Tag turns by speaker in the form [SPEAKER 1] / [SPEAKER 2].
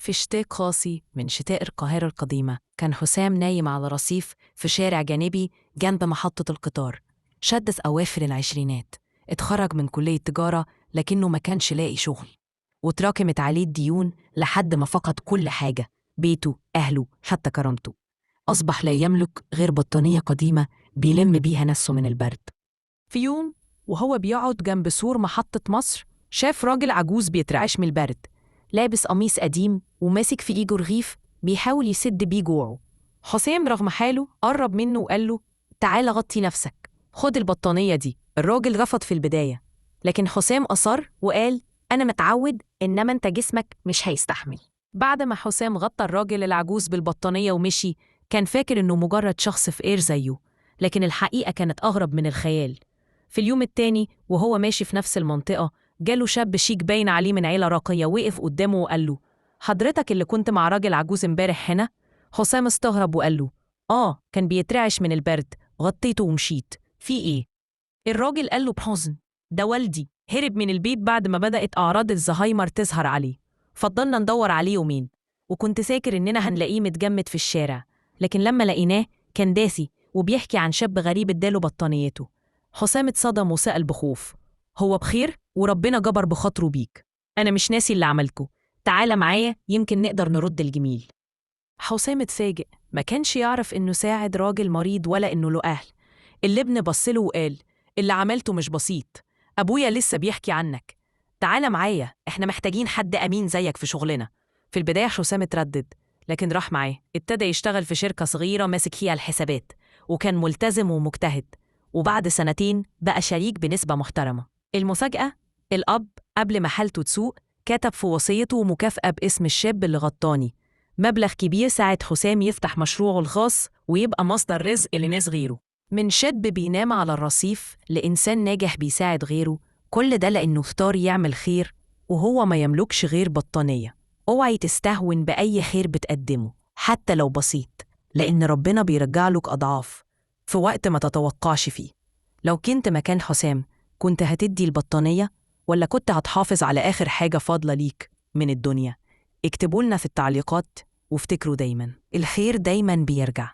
[SPEAKER 1] في شتاء قاسي من شتاء القاهرة القديمة، كان حسام نايم على رصيف في شارع جانبي جنب محطة القطار. شد في أواخر العشرينات، اتخرج من كلية تجارة لكنه ما كانش لاقي شغل، وتراكمت عليه الديون لحد ما فقد كل حاجة: بيته، أهله، حتى كرامته. أصبح لا يملك غير بطانية قديمة بيلم بيها نفسه من البرد. في يوم وهو بيقعد جنب سور محطة مصر، شاف راجل عجوز بيترعش من البرد، لابس قميص قديم وماسك في ايده رغيف بيحاول يسد بيه جوعه. حسام رغم حاله قرب منه وقال له: تعال غطي نفسك، خد البطانية دي. الراجل رفض في البداية، لكن حسام أصر وقال: أنا متعود، إنما أنت جسمك مش هيستحمل. بعد ما حسام غطى الراجل العجوز بالبطانية ومشي، كان فاكر إنه مجرد شخص فقير زيه، لكن الحقيقة كانت أغرب من الخيال. في اليوم التاني وهو ماشي في نفس المنطقة، جاله شاب شيك باين عليه من عيلة راقية، وقف قدامه وقال له: حضرتك اللي كنت مع راجل عجوز امبارح هنا؟ حسام استغرب وقال له: آه، كان بيترعش من البرد، غطيته ومشيت، في إيه؟ الراجل قال له بحزن: ده والدي، هرب من البيت بعد ما بدأت أعراض الزهايمر تظهر عليه، فضلنا ندور عليه يومين، وكنت فاكر إننا هنلاقيه متجمد في الشارع، لكن لما لقيناه كان داسي وبيحكي عن شاب غريب اداله بطانيته. حسام اتصدم وسأل بخوف: هو بخير؟ وربنا جبر بخاطره بيك، أنا مش ناسي اللي عملته، تعالى معايا يمكن نقدر نرد الجميل. حسام اتفاجئ، ما كانش يعرف إنه ساعد راجل مريض ولا إنه له أهل. الابن بصله وقال: اللي عملته مش بسيط، أبويا لسه بيحكي عنك، تعالى معايا، إحنا محتاجين حد أمين زيك في شغلنا. في البداية حسام اتردد، لكن راح معاه. ابتدى يشتغل في شركة صغيرة ماسك فيها الحسابات، وكان ملتزم ومجتهد، وبعد سنتين بقى شريك بنسبة محترمة. المفاجأة، الأب قبل ما حالته تسوء كتب في وصيته مكافأة باسم الشاب اللي غطاني، مبلغ كبير ساعد حسام يفتح مشروعه الخاص ويبقى مصدر رزق لناس غيره. من شاب بينام على الرصيف لإنسان ناجح بيساعد غيره، كل ده لأنه اختار يعمل خير وهو ما يملكش غير بطانية. اوعي تستهون بأي خير بتقدمه حتى لو بسيط، لأن ربنا بيرجع لك أضعاف في وقت ما تتوقعش فيه. لو كنت مكان حسام، كنت هتدي البطانية ولا كنت هتحافظ على آخر حاجة فاضلة ليك من الدنيا؟ اكتبوا لنا في التعليقات، وافتكروا دايما الخير دايما بيرجع.